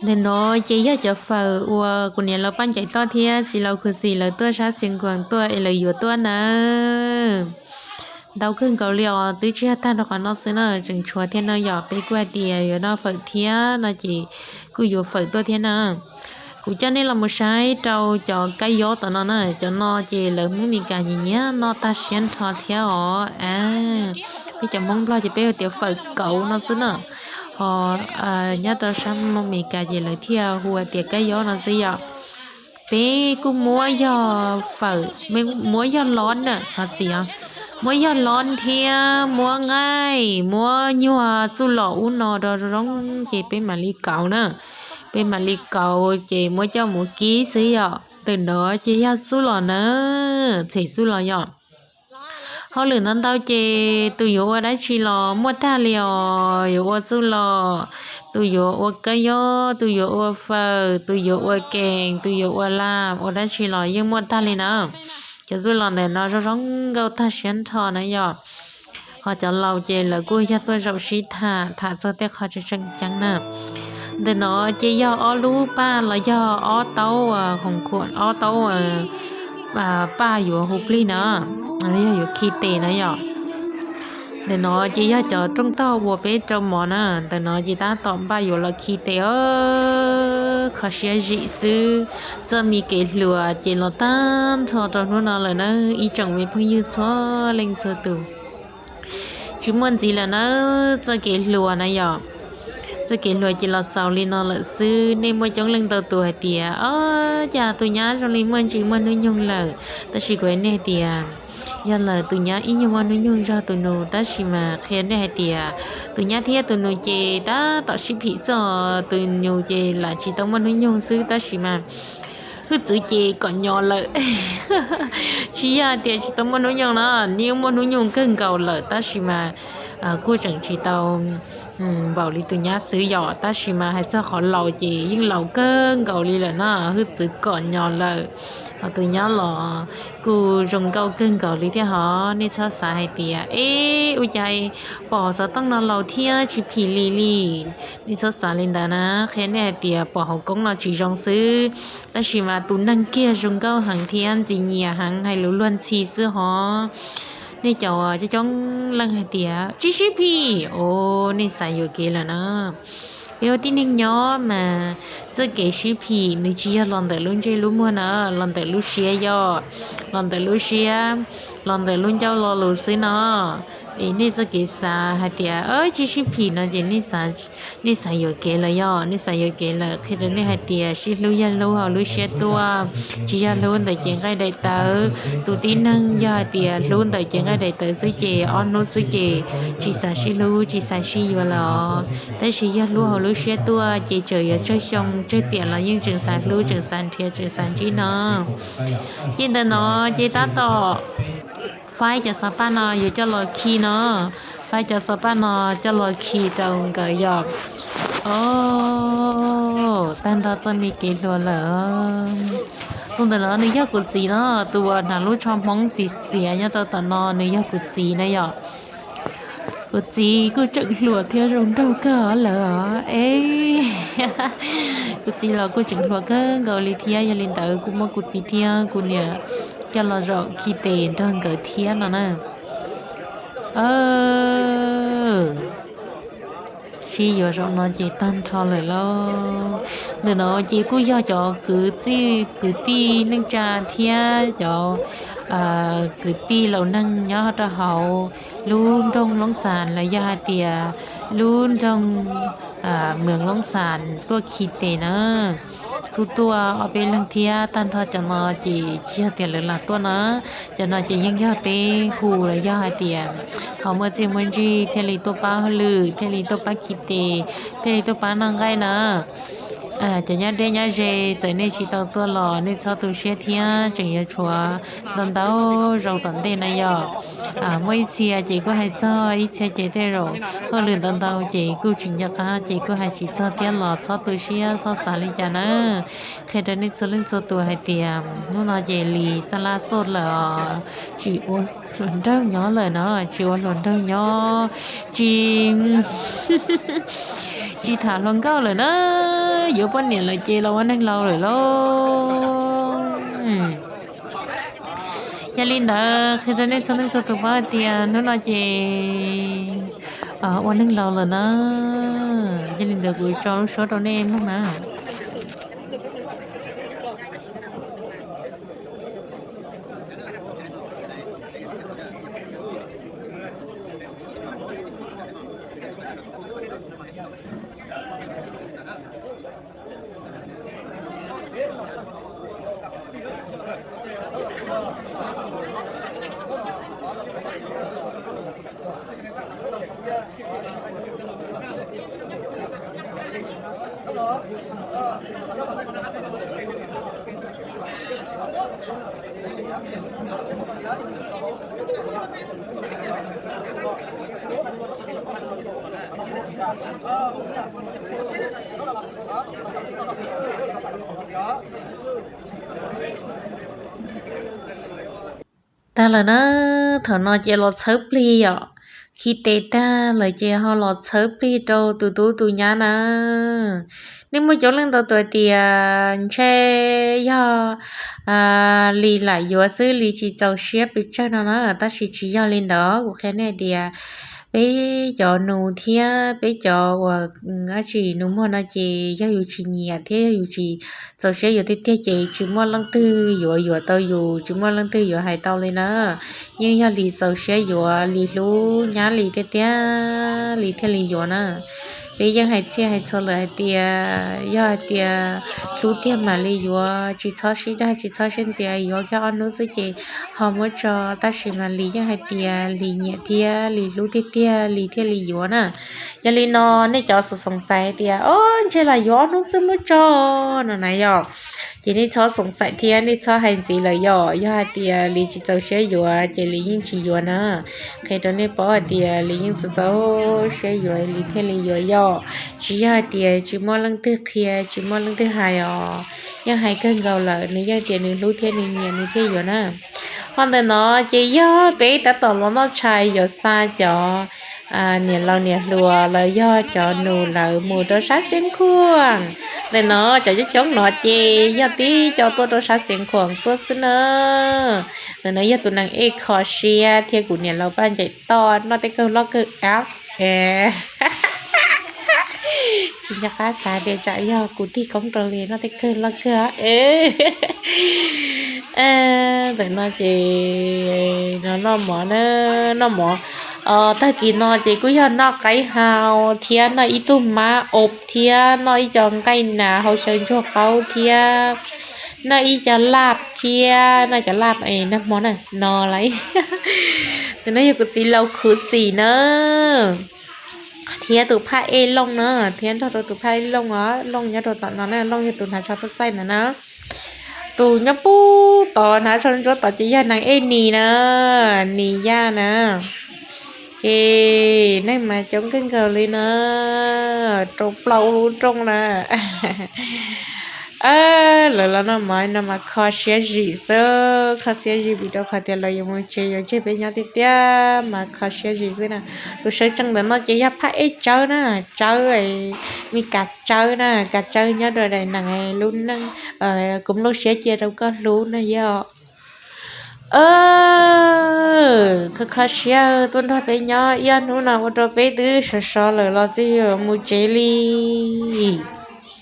Ntawm no ces yog cov fawm uas kuv niam laus Paj Ncaim Toj thiab txiv laus Khuv Xim lawv tuaj sab Xeev Khuam tuaj es lawv yuav tuaj nawb. Ntau kawg nkaus li os, twb tsis yog tag nrho qhov no xwb na, tseem tshuav thiab no yom. Peb kuj hais tias yuav noj fawm thiab no ces kuj yuav fawm tuaj thiab na. Kuv coj nej los mus saib rau cov kab yob tom no na, cov no ces lawv Hmoob Mes Kas nyiam nyiam noj tag siab nrho thiab os. Peb cov Hmoob Nplog ces peb hu tias fawm kauv no xwb na, ho nyob rau sab Mes Kas ces lawv thiaj hu tias kab yob no xwb yom. Peb kuj muab yog fawm, muab yog lob na, ho txiv, muab yog lob thiab muab nqaij, muab nyuag txuj lom ub no rau zoo zoo ces peb mam li kauv na. Peb mam li kauv ces muab coj mus kib xwb yom. Ntawm no ces yog txuj lom na, txhem txuj lom yom. Hauj lwm ntau ntau ces tus yuav ua dab tsi los muaj tag li os, yuav ua txuj lom, tus yuav ua kab yob, tus yuav ua fawm, tus yuav ua kees, tus yuav ua lam, ua dab tsi los yeej muaj tag li na. Cov txuj lom ntawm no zoo zoo nkauj tag siab nrho na yom. Ho cov laus ces lawv kuj yog tuaj zaum sib tham, tham txog tej qho tseem tseem ceeb na. Ntawm no ces yog ob lub paj los yog ob taub, ob taub paj yuav hu plig na, yog yuav khi tes na yom. Ntawm no ces yog cov rooj tog uas peb rau mov na, ntawm no ces tab tom npaj yuav los khi tes os. Kho siab zim xwb, txoj me kev hluas ces los tag nrho rau hnub no lawm na, ib tsoom me phooj ywg txhua leej txhua tus. Tsis muaj ntxiv lawm na, txoj kev hluas na yom. Txoj kev hluas ces los xaus li no lawm xwb. Nej muaj coob leej ntau tus hais tias, o, cas tus nyab zoo li muaj ntsis muaj hnub nyoog lawm. Tab sis kuv hais nej hais tias, yog lawm tus nyab ib nyuag muaj hnub nyoog zog tus nus, tab sis mas qhia nej hais tias tus nyab thiab tus nus ces tab tom sib phim txog, tus nus ces lam tsis tau muaj hnub nyoog xwb, tab sis mas hwj txwv ces kom nyos lawm. Tsis yog tias tsis tau muaj hnub nyoog no, nws muaj hnub nyoog kawg nkaus lawm, tab sis mas kuj tseem tsis tau npaum li tus nyab xwb yom. Tab sis mas hais txog qhov laus ces yeej laus kawg nkaus li lawm na, hwj txwv kom nyos lawm. Ho tus nyab los kuj zoo nkauj kawg nkaus li thiab hos. Nej txhob xav hais tias, e, ua cas pom xov tooj no laus thiab tsis phim li li. Nej txhob xav li ntawd na, qhia nej hais tias pom hauv koob no tsis zoo xwb, tab sis mas tus neeg kiag zoo nkauj heev thiab ntxim nyiam heev, hais lus luag ntxhi xwb hos. Nej cov coob coob leej hais tias tsis sib phim, o, nej xav yuam kev lawm na. Peb ua tib neeg nyob mas txoj kev sib phim nws tsis yog los ntawm lub ntsej lub muag na, los ntawm lub siab yom, los ntawm lub siab, los ntawm lub ncauj lo lus xwb no. Es nej txoj kev xav hais tias tsis sib phim no ces nej xav yuam kev lawm yom, nej xav yuam kev lawm. Qhia rau nej hais tias sib hlub yog hlub hauv lub siab tuaj, tsis yog hlub ntawm cev nqaij daim tawv. Tus tib neeg yog hais tias hlub ntawm cev nqaij daim tawv xwb ces ob hnub xwb ces tsis xav sib hlub tsis xav sib yuav lawm os. Tab sis yog hlub hauv lub siab tuaj ces txawm yuav tsawg xyoo tsawg tiam los yeej tseem xav hlub tseem xav nrhiav tseem xav ntsib no. Ces ntawm no ces tab tom faib cov xov paj no yuav coj los khi no, faib cov xov paj no coj los khi rau nkawd yom. O, tag nrho txoj me kev hluas lawm. Tus ntawm no nws yog kuv txiv no, tus uas hnav lub tsho Hmoob xiv xiav nyob rau tom no nws yog kuv txiv na yom. Kuv txiv kuj tseem hluas thiab zoo nraug kawg lawm os. E, kuv txiv los kuj tseem hluas kawg nkaus li thiab, yog li ntawd kuv muab kuv txiv thiab kuv niam coj los zaum khi tes nrog nkawd thiab no na. Sib yuav zaum no ces tag nrho lawm lauj. Ntawm no ces kuj yog cov kwv tij, kwv tij neej tsa thiab cov kwv tij laus neeg nyob rau hauv lub nroog Loob Xas los yog hais tias lub nroog Mws Loob Xas tuaj khi tes na. Kuj tuaj ob peb leeg thiab, tag nrho cov no ces tsis yog tias lawv lam tuaj na, cov no ces yeej yog peb hu los yog hais tias ho muaj txiaj muaj ntsig thiaj li tuaj pab hauj lwm, thiaj li tuaj pab khi tes, thiaj li tuaj pab noj nqaij na. Cov nyob deb nyob ze, txawm nej tsis tau tuaj los nej txhob tu siab thiab, tseem yuav tshuav ntau ntau zaus tom ntej na yom. Muaj ib txhia ces kuj hais txog, ib txhia ces tej zaum hauj lwm ntau ntau ces kuj tsis nco qab ces kuj hais tsis txog thiab los txhob tu siab txhob xav li cas na. Qhia rau nej txhua leej txhua tus hais tias hnub no ces Lis Xab Laj Xoj lawm, tsis ua hluas nraug nyob lawm na, tsis ua hluas nraug nyob, tsis, tsis tham hluas nkauj lawm na. yuav poj niam lawm ces los ua neeg laus lawm lauj. Yog li ntawd qhia rau nej txhua leej txhua tus paub hais tias hnub no ces ua neeg laus lawm na. Yog li ntawd kuv tso lub suab rau nej mloog na. Tag lawm na, thaum no ces los txhawb plig yom. Khi tes tag lawm ces ho los txhawb plig rau tus tub tus nyab na. Nej muaj coob leej ntau tus hais tias ntshe yog Lis lam yuav xwb, Lis tsis txaus siab pes tsawg no na, tab sis tsis yog li ntawd. Kuv qhia nej hais tias peb cov nus thiab peb cov uas dab tsi nus muag no ces yog yus tsis nyiam thiab yog yus tsis txaus siab yuav tiag tiag ces tsis muaj leej twg yuav yuam tau yus, tsis muaj leej twg yuav hais tau li na. Yeej yog Lis txaus siab yuav, Lis hlub nyab Lis tiag tiag Lis thiaj li yuav na. Peb yeej hais txhij hais txhua lawm hais tias yog hais tias hlub tiag mam li yuav, tsis txhob sib dag tsis txhob sib ntxias, yuav kiag ob hnub xwb ces ho muab tso. Tab sis mas Lis yeej hais tias Lis nyiam thiab Lis hlub tiag tiag Lis thiaj li yuav na. Yog li no nej cov xav xoom xaiv tias o ntshe lam yuav ob hnub xwb muab tso no na yom, ces nej txhob xoom xaiv thiab nej txhob hais ntxiv lawm yom. Yog hais tias Lis tsis txaus siab yuav ces Lis yeej tsis yuav na. Qhia rau nej paub hais tias Lis yeej txaus txaus siab yuav Lis thiaj li yuav yom. Tsis yog hais tias tsis muaj leej twg qhia tsis muaj leej twg hais os, yeej hais kawg nkaus lawm, nws yeej tias nws hlub thiab nws nyiam nws thiaj yuav na. Ho ntawm no ces yog peb tab tom los noj tshais yuav xa cov niam laus niam hluas los yog cov nus lawv mus rau sab Xeev Khuam. Ntawm no cov coob coob no ces yog tib co tuaj rau sab Xeev Khuam tuaj xwb na. Ntawm no yog tus neeg ej kho siab thiab kuv niam laus Paj Ncaim Toj noj tej kawg loj kawg ab. Tsis nco qab xav tias tsam yog kuv tig koob rau li noj tej kawg loj kawg. Ntawm no ces no noj mov na, noj mov. Tag kis no ces kuj yog noj qaib hau thiab noj ib tug mab ob thiab noj ib co nqaij nas hau xyaw ntsuag qaub thiab noj ib co laj thiab noj cov laj nag hmo na no lawm. Tus no yog kuv txiv laus khuv xim na. Thiab tus phaj ej Looj na, thiab nrog rau tus phaj ej Looj os, Looj nyob rau tom no na, Looj yog tus hnav tsho txaij txaij ntawd na. Tus nyob puag tod hnav tsho ntsuab tod ces yog nab ej Nis na, Nis Yaj na. Ces neeg mas coob kawg nkaus li na, rau plaub lub rooj na. Lawv los noj mov no mas kho siab zim xwb, kho siab zim vim rau qhov tias lawv yuav mus tsev yuav tseg peb nyob tiag tiag mas kho siab zim xwb na. Tus sawv tsees ntawm no ces yog phaj ej Tsawb na, Tsawb, me Kav Tsawb na, Kav Tsawb nyob rau daim neeg lub neej, kuv nplooj siab cia rau koj hlub na yog. Kho kho siab tuaj nrog peb nyob ib ob hnub no ua rau peb twb sov sov lawm los twb yuav mus tsev li.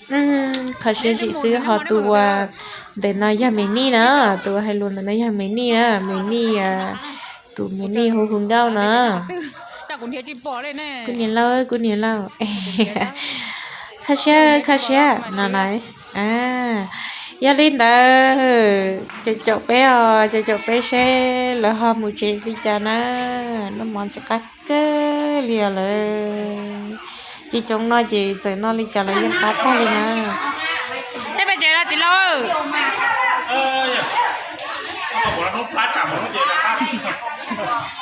Kho siab zim xwb ho tus uas ntawm no yog Me Nij na, tus uas hais lus ntawm no yog Me Nij na, Me Nij, tus Me Nij hu hu nkauj na. Kuv niam lauj, kuv niam lauj. Kho siab, kho siab no na. Yog li ntawd caum caum peb os, caum caum peb seb lawv ho mus tsev li cas na. Noj mov ntxim qab kawg li os lawv. Ces cov no ces txawm noj li cas los yeej qab tag li na. Peb tsev los txiv lauj.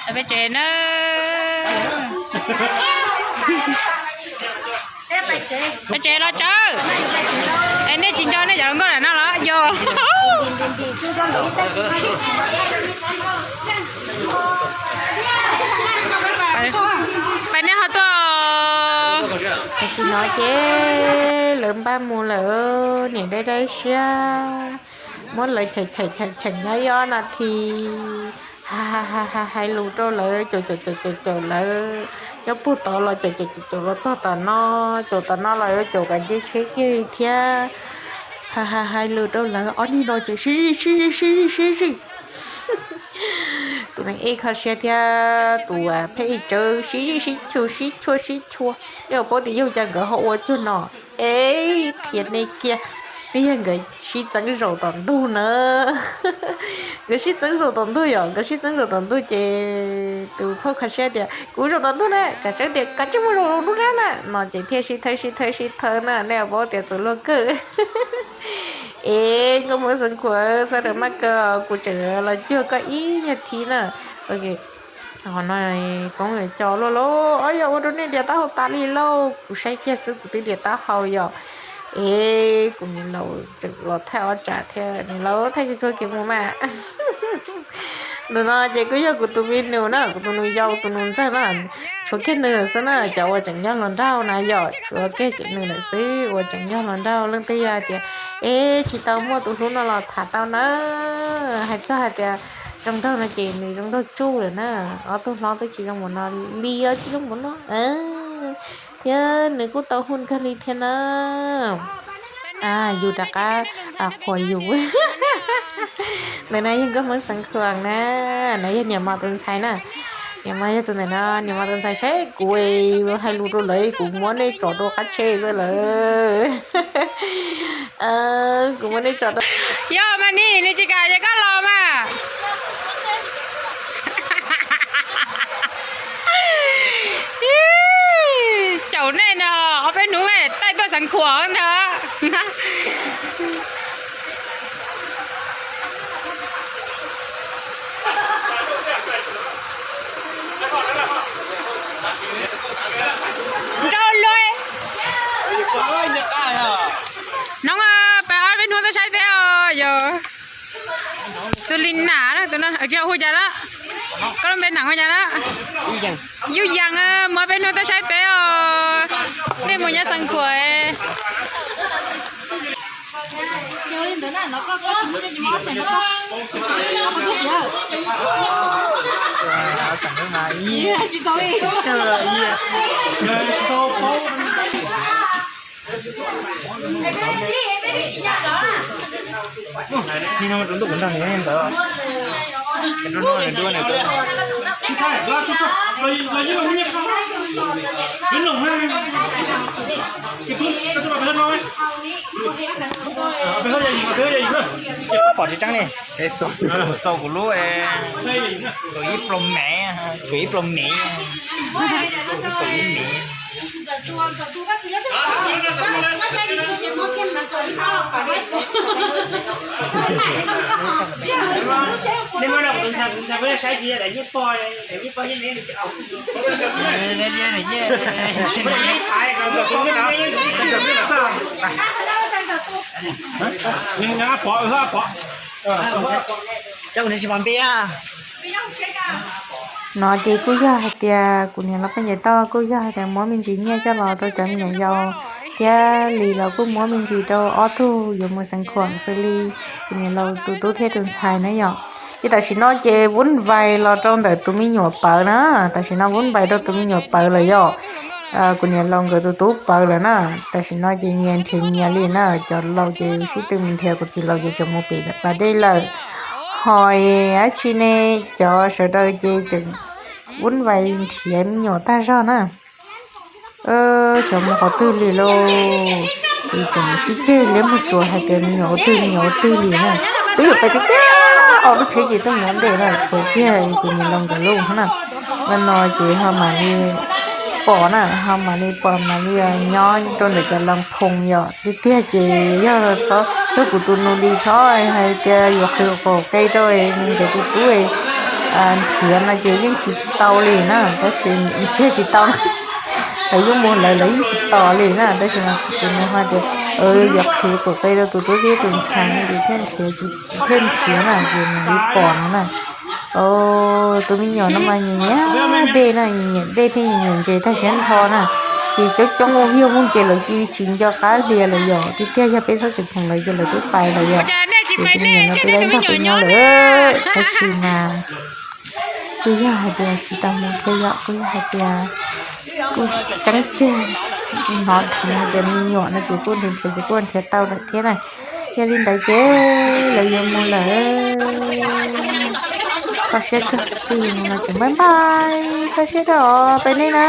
Peb tsev na. Peb tsev los Tsawb. Es nej tsis nco nej cov hluas nkauj ntawm no los yog? Peb nej ho tuaj. Tam sim no ces lawv npaj mus lawm, niam dai dai siab, muab lawv cheem cheem cheem cheem nyob ib ob nas this, ha ha ha ha hais lus rau lawv, caum caum caum caum caum lawv nyob puag tod los caum caum caum caum los txog tom no, caum tom no los yuav caum kom nce tsheb kiag li thiab. Ha ha hais lus rau lawv, ob niag no ces sib zij sib zij sib zij sib zij. Tus neeg ej kho siab thiab tus pheb ej tsawv sib zij sib chua sib chua sib chua. Yog paub tias yog cas nkawd ho ua cuag no, es qhia nej kiag, twb yog nkawd sib txeeb zaum tom ntug na. Nkawd sib txeeb zaum tom ntug yom, nkawd sib txeeb zaum tom ntug ces tus phauj kho siab tias kuv zaum tom ntug na, kav tsij tias kav tsij mus zaum lub hnab na no ces thiaj sib thawb sib thawb sib thawb na, nej paub tias txawv luag kawg. Es nkauj Hmoob Xeev Khuam, txhob rawm maj kawg, kuv tseem los cuag koj ib nyuag thib na. Qhov no Koob co luaj lauj, o yog ua rau nej dias taub hau tas li lauj, kuv saib kiag xwb kuv twb dias taub hau yom. Es kuv niam laus tseem los thaij ob tsam thiab, niam laus thaij tsuag tsuag kiag mus mas. Ntawm no ces kuj yog kuv tus me nus na, kuv tus nus yau tus nus ntxawg na, tshuav kiag nws xwb na, cov uas tseem yog hluas nraug na yom, tshuav kiag nws lawm xwb uas tseem yog hluas nraug. Leej twg yog hais tias, es tsis tau muaj tus hlub no los tham tau na. Hais txog hais tias zoo nraug no ces nws zoo nraug tsuj lawm na, ob tug hlob twb tsis zoo npaum no li, tsis zoo npaum no. Thiab nws kuj tau hu kawg li thiab na. Yus rov qab qhuas yus. Ntawm no yog nkauj Hmoob Xeev Khuam na, no yog niam mos tus ntxhais na. Niam mos yog tus ntawm no, niam mos tus ntxhais saib kuv hais lus rau lawv, kuv muab nej tsom rau qab tsheb xwb lawm. Kuv muab nej tsom rau. Yog mas ni, nws tsis kam ces koj los mas. Caum nej no, ob peb hnub taij tuaj Xeev Khuam ntag. Nrau lua. Hnub peb ob peb hnub tuaj saib peb os yog. Xws li nam na, tus no tsis hu cas lawm. Koj lub npe nam hu cas na? Yuj Yees, muab peb hnub tuaj saib peb os. Nej mus nyob Xeev Khuam. Pom tsis tseeb li. Xaus kuv lub kaum ib plau mev, kaum ib plau mev, kaum ib mev. No ces kuj yog hais tias kuv niam los poj ncaim toj kuj yog hais tias muab me ntsis nyiaj coj los rau cov me nyuam yaus, thiab Lis los kuj muab me ntsis rau ob tug yuav mus Xeev Khuam xws li kuv niam laus tus tub thiab tus ntxhais na yom. Ces tam sim no ces vuv vais los rau ntawm tus me nyuam pawv na, tam sim no vuv vais rau tus me nyuam pawv lawm yom. Kuv niam laus nkawd tus tub pawv lawm na, tam sim no ces nyias nrhiav nyias li na, cov laus ces sib tw mus nrhiav, kuv txiv laus ces tseem mus pem pas dej lawm. Ho dab tsi ne, cov sawv daws ces tseem vuv vais nrhiav me nyuam tag zog na. Xyov mus qhov twg li lauj, ces tseem sib ceg liab mus tsuas hais tias me nyuam ua twg me nyuam ua twg li na. Twb yuav pais tiag tiag, ob lub tsheb ces tuaj mus ua ntej na, tshuav kiag kuv niam laus nkawd lub na. Nim no ces ho mam li pom na, ho mam li pom mam li nyob rau ntawm cov las phoos yom. Tiag tiag ces yog txhob, yog kuv tus nus Lis txhob hais tias yuav qhwv qaum qe rau nkawd tus tub nrhiav no ces yeej tsis tau li na, tab sis nrhiav tsis tau na. Lawv yeej mus lawv lawv yeej tsis tos li na, tab sis mas kuv tus nus hais tias yuav qhwv qaum qe rau tus tub thiab tus ntxhais no ces thiaj nrhiav, thiaj nrhiav na ces mam li pom no na. Tus me nyuam no mas nyiam nyiam dej na, nyiam nyiam dej thiab nyiam nyiam ntses tag siab nrho na. Ces coob coob ua viag mus ces lawv cia li tsis nco qab hlo lawm yom, tiag tiag yog peb txhob tseem khoom lawv ces lawv twb pais lawm yom. Ces tus me nyuam no twb dai nrog peb nyob lawm, tab sis mas kuj yog hais tias tsis tau mus thiab yom, kuj yog hais tias kuj tseeb tiag, hnov dheev hais tias me nyuam no ces kuj nrhiav nrhiav ces kuj nrhiav tau lawm thiab na. Yog li ntawd ces lawv yuav mus lawm. Kho siab kawg, twb yuav mus no ces bye bye, kho siab rau os, peb nej na.